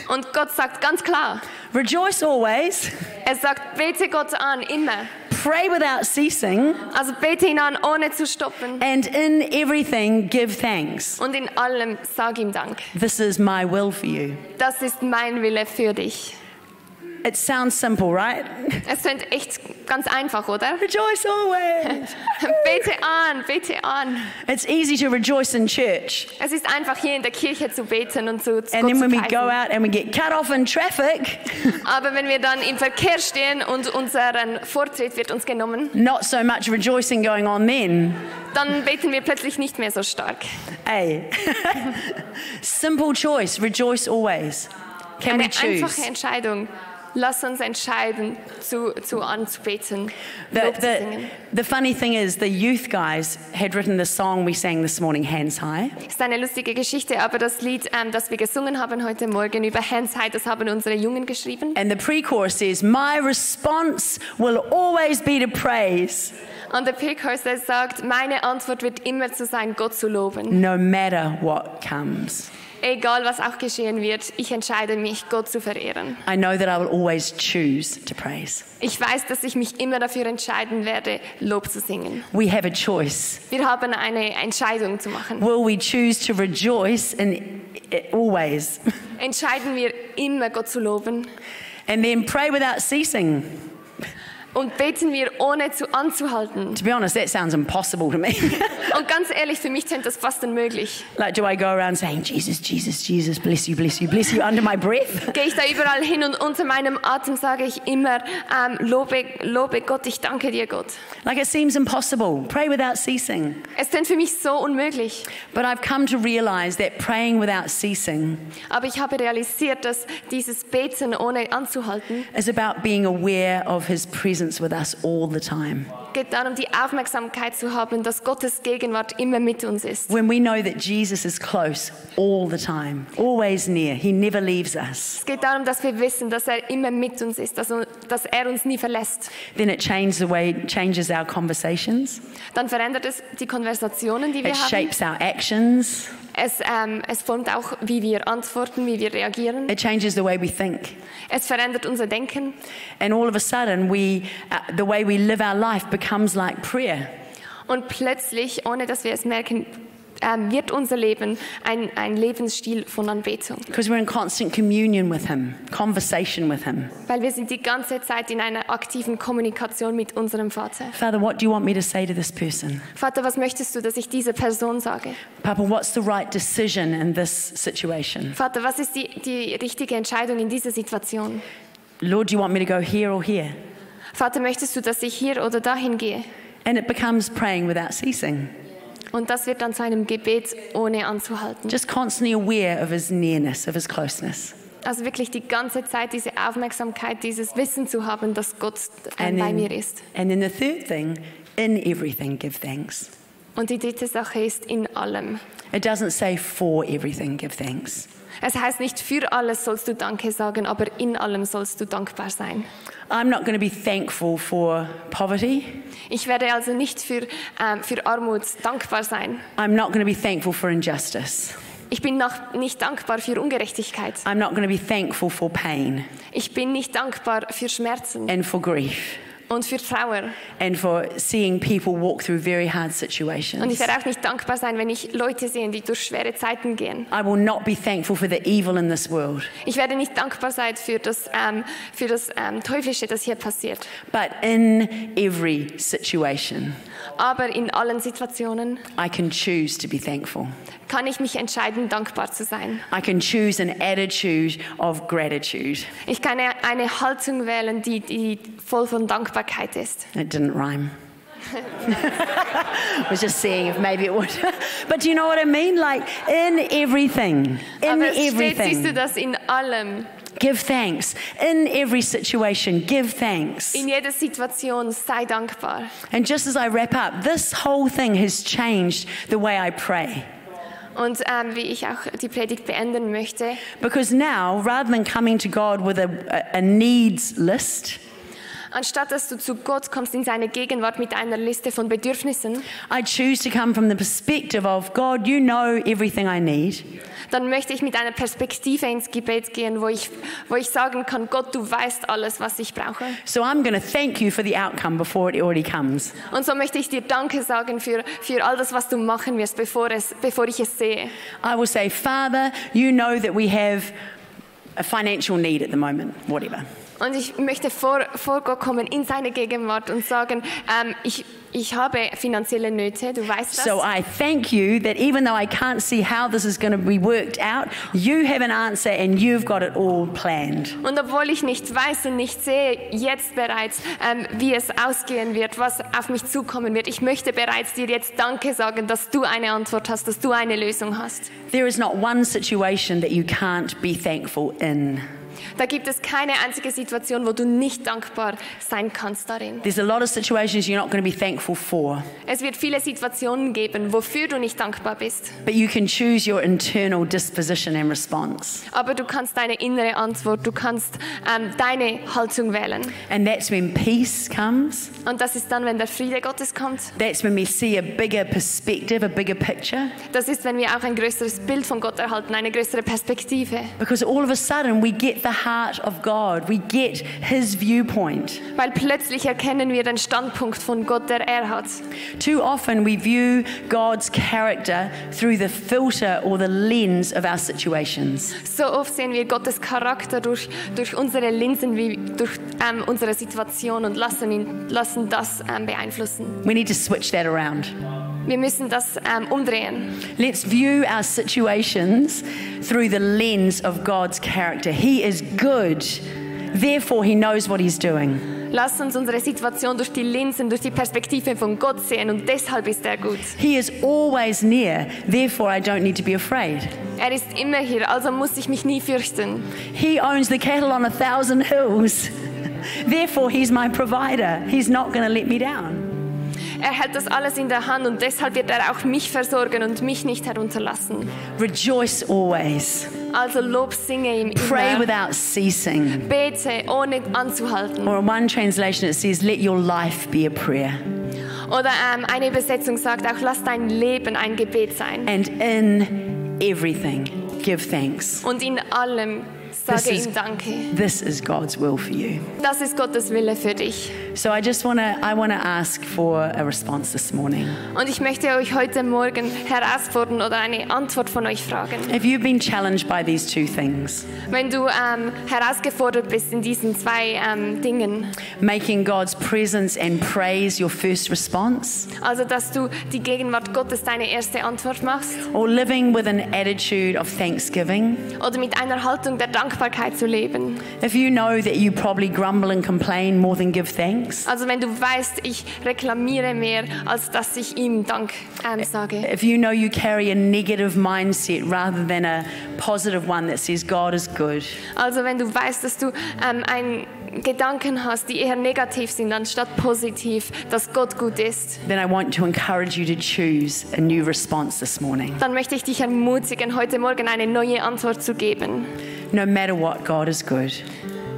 Und Gott sagt ganz klar, rejoice always, er sagt, bete Gott an, immer. pray without ceasing, Also bete ihn an, ohne zu stoppen. and in everything give thanks. Und in allem sag ihm Dank. This is my will for you. Das ist mein Wille für dich. It sounds simple, right? Es klingt echt ganz einfach, oder? Rejoice always. Bete an. It's easy to rejoice in church. Es ist einfach hier in der Kirche zu beten und zu And Gott then zu when we go preisen. out and we get cut off in traffic, Aber wenn wir dann im Verkehr stehen und unseren Vortritt wird uns genommen, not so much rejoicing going on then. dann beten wir plötzlich nicht mehr so stark. Hey. Simple choice, rejoice always. Can we Eine choose? einfache Entscheidung. Lass uns entscheiden, anzubeten, The, Lob zu the, singen. the funny thing is, the youth guys had written the song we sang this morning, Hands High. Das ist eine lustige Geschichte, aber das Lied, das wir gesungen haben heute Morgen über Hands High, das haben unsere Jungen geschrieben. And the pre-chorus says, my response will always be to praise, Und der Pre-Chorus, der sagt, meine Antwort wird immer zu sein, Gott zu loben. no matter what comes. Egal, was auch geschehen wird, ich entscheide mich, Gott zu verehren. I know that I will always choose to praise. Ich weiß, dass ich mich immer dafür entscheiden werde, Lob zu singen. We have a choice. Wir haben eine Entscheidung zu machen. Will we choose to rejoice in always? Entscheiden wir immer, Gott zu loben. And then pray without ceasing. Und beten wir, ohne anzuhalten. To be honest, that sounds impossible to me. Und ganz ehrlich, für mich klingt das fast unmöglich. Like, do I go around saying, Jesus, Jesus, Jesus, bless you, bless you, bless you, under my breath? Gehe ich da überall hin und unter meinem Atem sage ich immer, lobe Gott, ich danke dir, Gott. Like, it seems impossible. Pray without ceasing. Es klingt für mich so unmöglich. But I've come to realize that praying without ceasing Aber ich habe realisiert, dass dieses Beten ohne anzuhalten is about being aware of his presence presence with us all the time. Geht darum, die Aufmerksamkeit zu haben, dass Gottes Gegenwart immer mit uns ist. When we know that Jesus is close all the time, always near, he never leaves us, Es geht darum, dass wir wissen, dass er immer mit uns ist, dass er uns nie verlässt. then it changes our conversations, Dann verändert es die Konversationen, die wir it haben. shapes our actions, Es formt auch, wie wir antworten, wie wir reagieren. it changes the way we think. Es verändert unser Denken. And all of a sudden, the way we live our life becomes like prayer. Und plötzlich, ohne dass wir es merken, wird unser Leben ein Lebensstil von Anbetung. Because we're in constant communion with him, conversation with him. Weil wir sind die ganze Zeit in einer aktiven Kommunikation mit unserem Vater. Father, what do you want me to say to this person? Vater, was möchtest du, dass ich dieser Person sage? Papa, what's the right decision in this situation? Vater, was ist die richtige Entscheidung in dieser Situation? Lord, do you want me to go here or here? Vater, möchtest du, dass ich hier oder dahin gehe? And it becomes praying without ceasing. Und das wird dann zu einem Gebet ohne anzuhalten. Just constantly aware of his nearness, of his closeness. Also wirklich die ganze Zeit diese Aufmerksamkeit, dieses Wissen zu haben, dass Gott bei mir ist. And then the third thing, in everything give thanks. Und die dritte Sache ist in allem. It doesn't say for everything give thanks. Es heißt nicht, für alles sollst du Danke sagen, aber in allem sollst du dankbar sein. I'm not going to be thankful for poverty. Ich werde also nicht für Armut dankbar sein. I'm not going to be thankful for injustice. Ich bin nicht dankbar für Ungerechtigkeit. I'm not going to be thankful for pain Ich bin nicht dankbar für Schmerzen and for grief und für Trauer. and for seeing people walk through very hard Und ich situations. werde auch nicht dankbar sein, wenn ich Leute sehe, die durch schwere Zeiten gehen. I will not be thankful for the evil in this world. Ich werde nicht dankbar sein für das Teuflische, das hier passiert. But in every situation, Aber in allen Situationen I can choose to be thankful. kann ich mich entscheiden, dankbar zu sein. I can choose an attitude of gratitude. Ich kann eine Haltung wählen, die voll von Dankbarkeit ist. It didn't rhyme. I was just seeing if maybe it would. But do you know what I mean? Like in everything. In Aber es steht, everything. siehst du das in allem. Give thanks. In every situation, give thanks. In jeder Situation sei dankbar. And just as I wrap up, this whole thing has changed the way I pray. Und wie ich auch die Predigt beenden möchte, Because now, rather than coming to God with a needs list, anstatt dass du zu Gott kommst in seine Gegenwart mit einer Liste von Bedürfnissen, I choose to come from the perspective of, God, you know everything I need. dann möchte ich mit einer Perspektive ins Gebet gehen, wo ich sagen kann, Gott, du weißt alles, was ich brauche. So I'm going to thank you for the outcome before it already comes. Und so möchte ich dir Danke sagen für all das, was du machen wirst, bevor ich es sehe. I will say, Father, you know that we have a financial need at the moment, whatever. Und ich möchte vor Gott kommen in seine Gegenwart und sagen, ich habe finanzielle Nöte, du weißt das. So I thank you that even though I can't see how this is going to be worked out, you have an answer and you've got it all planned. Und obwohl ich nicht weiß und nicht sehe jetzt bereits, wie es ausgehen wird, was auf mich zukommen wird, ich möchte bereits dir jetzt Danke sagen, dass du eine Antwort hast, dass du eine Lösung hast. There is not one situation that you can't be thankful in. Da gibt es keine einzige Situation, wo du nicht dankbar sein kannst darin. There's a lot of situations you're not going to be thankful for, Es wird viele Situationen geben, wofür du nicht dankbar bist. but you can choose your internal disposition and response. Aber du kannst deine innere Antwort, du kannst deine Haltung wählen. And that's when peace comes. Und das ist dann, wenn der Friede Gottes kommt. That's when we see a bigger perspective, a bigger picture. Das ist, wenn wir auch ein größeres Bild von Gott erhalten, eine größere Perspektive. Because all of a sudden we get the heart of God. We get his viewpoint. Weil plötzlich erkennen wir den Standpunkt von Gott, der er hat. Too often we view God's character through the filter or the lens of our situations. So oft sehen wir Gottes Charakter durch unsere Linsen, wie durch unsere Situation und lassen das beeinflussen. We need to switch that around. Wir müssen das umdrehen. Let's view our situations through the lens of God's character. He is good, therefore he knows what he's doing. Lass uns unsere Situation durch die Linsen, durch die Perspektive von Gott sehen und deshalb ist er gut. He is always near, therefore I don't need to be afraid. Er ist immer hier, also muss ich mich nie fürchten. He owns the cattle on 1,000 hills. Therefore, He's my provider. He's not going to let me down. Er hält das alles in der Hand und deshalb wird er auch mich versorgen und mich nicht herunterlassen. Rejoice always. Also Lob singe ihm Pray immer. without ceasing. Bete ohne anzuhalten. Or in one translation it says, let your life be a prayer. Oder eine Übersetzung sagt auch, lass dein Leben ein Gebet sein. And in everything, give thanks. Und in allem sage ihm Danke. This is God's will for you. Das ist Gottes Wille für dich. So I wanna ask for a response this morning. Und ich möchte euch heute Morgen herausfordern oder eine Antwort von euch fragen. If you've been challenged by these two things, Wenn du herausgefordert bist in diesen zwei Dingen, making God's presence and praise your first response, also dass du die Gegenwart Gottes deine erste Antwort machst or living with an attitude of thanksgiving, oder mit einer Haltung der Dankbarkeit zu leben. if you know that you probably grumble and complain more than give thanks, Also wenn du weißt, ich reklamiere mehr, als dass ich ihm Dank sage. if you know you carry a negative mindset rather than a positive one that says God is good, Also wenn du weißt, dass du einen Gedanken hast, die eher negativ sind, anstatt positiv, dass Gott gut ist, then I want to encourage you to choose a new response this morning. dann möchte ich dich ermutigen, heute Morgen eine neue Antwort zu geben. No matter what, God is good.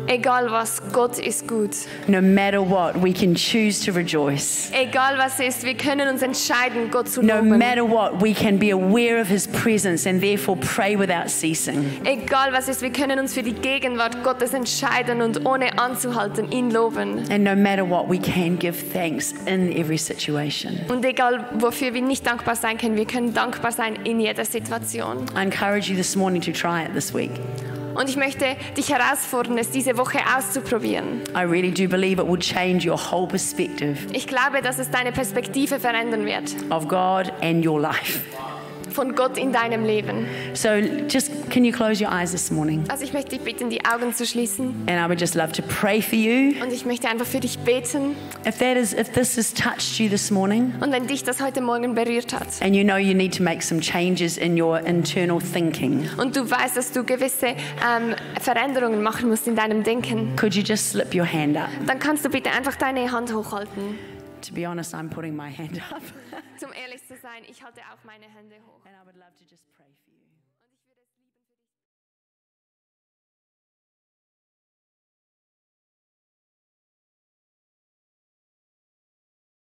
Egal was, Gott ist gut. No matter what, we can choose to rejoice. Egal was ist, wir können uns entscheiden, Gott zu No loben. matter what, we can be aware of His presence and therefore pray without ceasing. Egal was ist, wir können uns für die Gegenwart Gottes entscheiden und ohne anzuhalten ihn loben. And no matter what, we can give thanks in every situation. Und egal wofür wir nicht dankbar sein können, wir können dankbar sein in jeder Situation. I encourage you this morning to try it this week. Und ich möchte dich herausfordern, es diese Woche auszuprobieren. I really do believe it will change your whole perspective Ich glaube, dass es deine Perspektive verändern wird. of God and your life. Von Gott in deinem Leben. So can you close your eyes this morning? Also ich möchte dich bitten, die Augen zu schließen. And I would just love to pray for you. Und ich möchte einfach für dich beten. If this has touched you this morning, Und wenn dich das heute Morgen berührt hat. and you know you need to make some changes in your internal thinking, Und du weißt, dass du gewisse Veränderungen machen musst in deinem Denken. could you just slip your hand up? Dann kannst du bitte einfach deine Hand hochhalten. To be honest, I'm putting my hand up. Zum ehrlich zu sein, ich halte auch meine Hände hoch. And I would love to just pray for you.